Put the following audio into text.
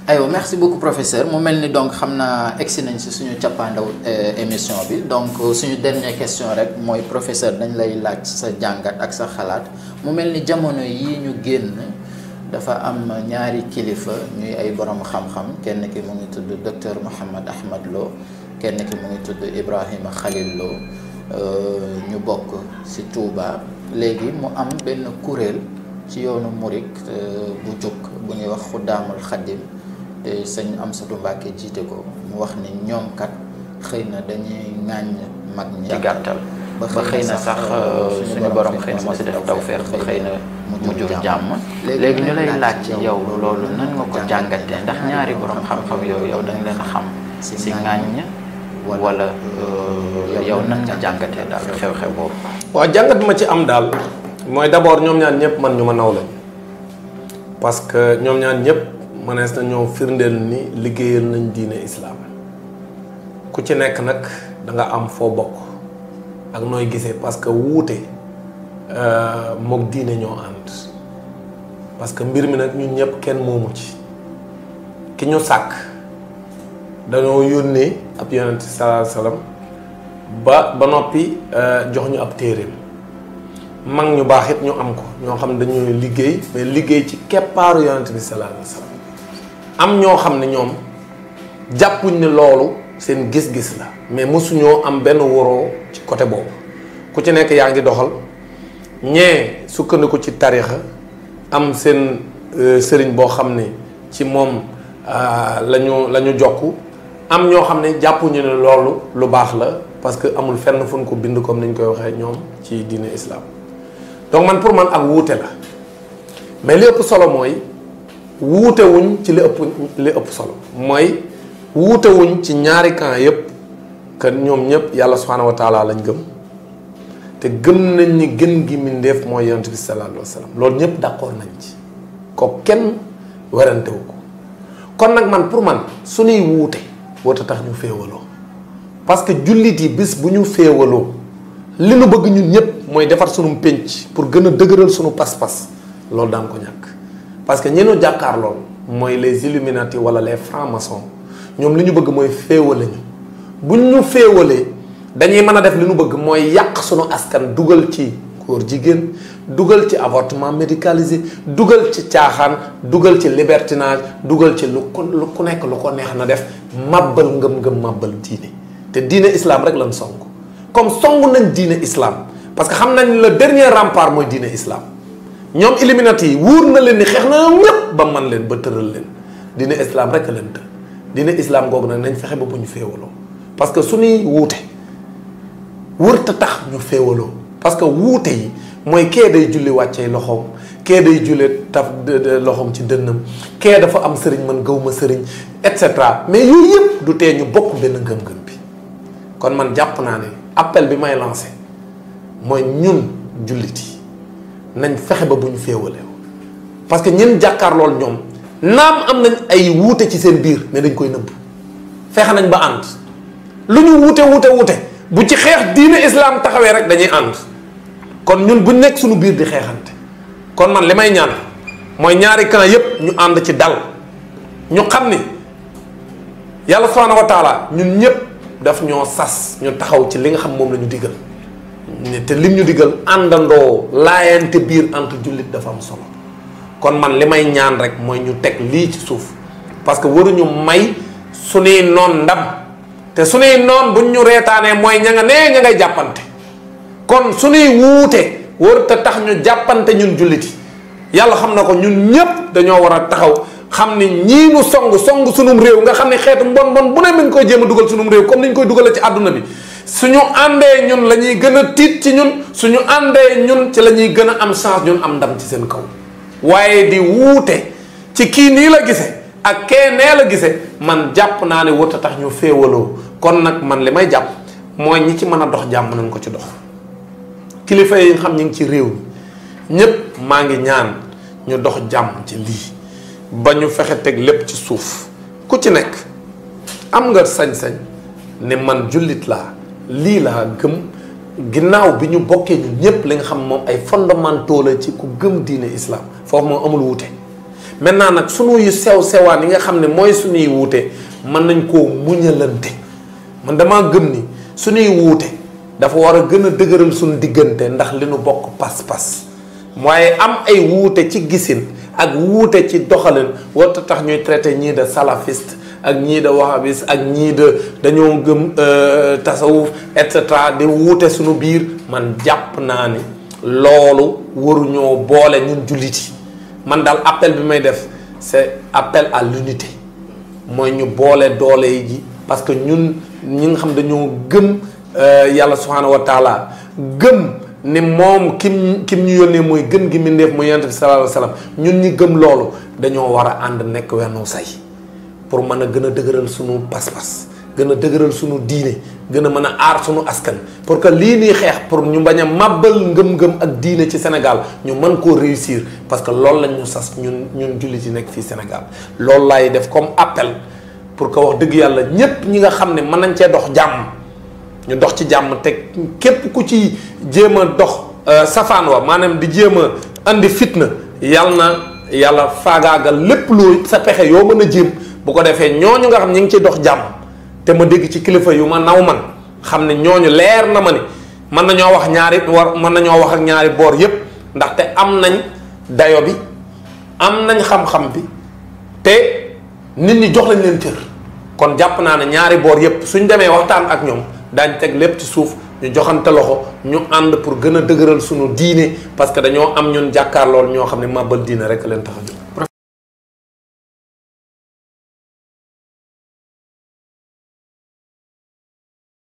aywa merci beaucoup professeur mu mel ni donc xam naa egsi nañ si suñu cappaandaw émission bi donc suñu dernière question rek mooy professeur dañ lay laaj sa jàngat ak sa xalaat mu mel ni jamono yi ñu génn dafa am ñaari kilifa ñuy ay borom xam-xam kenn ki mu ngi tudd docteur Mouhammad Ahmad Lo kenn ki mu ngi tudd Ibrahima Khalil Lo ñu bokk si Touba léegi mu am benn kuréel ci yoonu Murid bu jóg bu ñuy wax Xuddaamul Xaddim te sëñ Amsatu Mbàkke jiite ko mu wax ni ñoom kat xëy na dañuy ŋàññ mag ñi ci gàttal ba xëy na sax suñu borom xëy na moo si def tawfeex ba xëy na mu jur jàmm léegi ñu lay laaj ci yow loolu nan nga ko jàngatee ndax ñaari borom xam-xam yooyu yow da nga leen xam si ŋàññ wala yow nan nga jàngatee daal xew-xew boobu. waaw jàngat ma ci am daal mooy d'abord ñoom ñaan ñëpp man ñu ma naw lañ parce que ñoom ñaan ñëpp mënees na ñoo firndeel ni liggéeyal nañ diine islaam ku ci nekk nag da nga am foo bokk ak nooy gisee parce que wuute mook diine ñoo ànd parce que mbir mi nag ñun ñëpp kenn moomu ci ki ñu sàkk dañoo yónnee ab yonent sallallahu alayhi wasallam ba noppi jox ñu ab téereem mag ñu baax it ñu am ko ñoo xam ne dañuy liggéey mais liggéey ci keppaaru yonent bi sallallahu alayhi wasallam am ñoo xam ne ñoom jàppuñ ne loolu seen gis-gis la mais mosuñoo am benn woroo ci côté boobu ku ci nekk yaa ngi doxal ñee sukkandiku ci tarixa am seen sëriñ boo xam ne ci moom la ñu jokku am ñoo xam ne jàppuñu ne loolu lu baax la parce que amul fenn fu ñu ko bind comme ni ñu koy waxee ñoom ci diine islam donc man pour man ak wuute la mais li ëpp solo mooy wuute wuñ ci li ëpp solo mooy wuute wuñ ci ñaari camp yépp que ñoom ñëpp yàlla subhanahu wa taala lañ gëm te gëm nañ ni gën gi mindeef mooy yonent bi sallallahu alayhi wa sallam loolu ñëpp d'accord nañ ci ko kenn werantewu ko kon nag man pour man suñuy wuute wota tax ñu féewaloo parce que jullit yi bis bu ñu féewaloo li nu bëgg ñun ñëpp mooy defar sunu pénc pour gën a dëgëral sunu pas-pas loolu daan ko ñàkk parce que ñeenu jàkkaar lool mooy les Illuminati wala les francs-maçons ñoom li ñu bëgg mooy féewale ñu buñ ñu féewalee dañuy mën a def li ñu bëgg mooy yàq sunu askan dugal ci góor jigéen dugal ci avortement médicalisé dugal ci caaxaan dugal ci libertinage dugal ci lu ku nekk lu ko neex na def màbbal ngëm-ngëm màbbal diine te diine islam rek lañ song comme song nañ diine islam parce que xam nañ le dernier rempart mooy diine islam ñoom Illuminati yi wóor na leen ni xeex na ñoom ñépp ba man leen ba tëral leen diine islam rek leen të diine islam googu nag nañ fexe ba bu ñu féewaloo parce que suñuy wuute wërta tax ñu féewaloo parce que wuute yi mooy kee day julli wàccee loxoom kee day julli taf loxoom ci dënnam kee dafa am sëriñ man gëw ma sëriñ et cetera mais yooyu yëpp du tee ñu bokk benn ngëm-ngëm bi kon man jàpp naa ne appel bi may lancé mooy ñun jullit yi nañ fexe ba bu ñu féewalee parce que ñun jàkkaar lool ñoom naam am nañ ay wuute ci seen biir mais dañ koy nëbb fexe nañ ba ànd lu ñu wuute bu ci xeex diine islam taxawee rek dañuy ànd kon ñun bu nekk suñu biir di xeexante kon man li may ñaan mooy ñaari camp yépp ñu ànd ci dal ñu xam ni yàlla subhanahu wa taala ñun ñëpp daf ñoo sas ñu taxaw ci li nga xam moom la ñu digal te lim ñu digal àndandoo laayante biir entre jullit dafa am solo kon man li may ñaan rek mooy ñu teg lii ci suuf parce que waruñu may suñuy noon ndam te suñuy noon buñ ñu reetaanee mooy ña ngay jàppante kon suñuy wuute warut a tax ñu jàppante ñun julliti yàlla xam na ko ñun ñëpp dañoo war a taxaw xam ni ñii nu song sunum réew nga xam ne xeetu mbon bu ne mi ngi koy jéem a dugal sunum réew comme ni ñu koy dugalee ci àdduna bi suñu àndee ñun la ñuy gën a tiit ci ñun suñu àndee ñun ci la ñuy gën a am chance ñun am ndam ci seen kaw waaye di wuute ci kii nii la gise ak kee nee la gise man jàpp naa ne warut a tax ñu féewaloo kon nag man li may jàpp mooy ñi ci mën a dox jàmm nañ ko ci dox kilifa yi nga xam ñu ngi ci réew mi ñépp maa ngi ñaan ñu dox jàmm ci lii ba ñu fexe teg lépp ci suuf ku ci nekk am nga sañ-sañ ne man jullit laa lii laa gëm ginnaaw bi ñu bokkee ñu ñépp li nga xam moom ay fondamentaux la ci ku gëm diine islam foofu moom amul wuute maintenant nag sunu yu sew sewaan yi nga xam ne mooy suñuy wuute mën nañ koo muñalante man damaa gëm ni suñuy wuute dafa war a gën a dëgëral suñu diggante ndax li nu bokk pas-pas waaye am ay wuute ci gisin ak wuute ci doxalin warta tax ñuy traité ñii de salafiste ak ñii de wahabiste ak ñii de dañoo gëm tasawuf et cetera di wuute suñu biir man jàpp naa ni loolu waruñoo boole ñun jullit yi man daal appel bi may def c'est appel à l'unité mooy ñu boole doole yi ji parce que ñun ñi nga xam dañoo gëm yàlla subhanahu wa taala gëm ni moom kim ñu yónnee mooy gën gi mbindeef mooy yonent bi sallallahu alayhi wa sallam ñun ñi gëm loolu dañoo war a ànd nekk wenn say pour mën a gën a dëgëral sunu pas-pas gën a dëgëral sunu diine gën a mën a aar sunu askan pour que lii nii xeex pour ñu bañ a màbbal ngëm-ngëm ak diine ci Sénégal ñu mën koo réussir parce que loolu lañ ñu sas ñun jullit yi nekk fii Sénégal loolu laay def comme appel pour que wax dëgg yàlla ñépp ñi nga xam ne mën nañ cee dox jàmm ñu dox ci jàmm te képp ku ci jéem a dox safaan wa maanaam di jéem a andi fitna yàlla faagaagal lépp loo sa pexe yoo mën a jéem bu ko defee ñooñu nga xam ñi ngi ciy dox jàmm te ma dégg ci kilifa yu ma naw man xam ne ñooñu leer na ma ni mën nañoo wax mën nañoo wax ak ñaari boor yépp ndaxte am nañ dayo bi am nañ xam-xam bi te nit ñi jox lañ leen cër kon jàpp naa ne ñaari boor yépp suñ demee waxtaan ak ñoom daañ teg lépp ci suuf ñu joxante loxo ñu ànd pour gën a dëgëral sunu diine parce que dañoo am ñun jàkkaarlool ñoo xam ne màbbal diine rek leen tax a jóg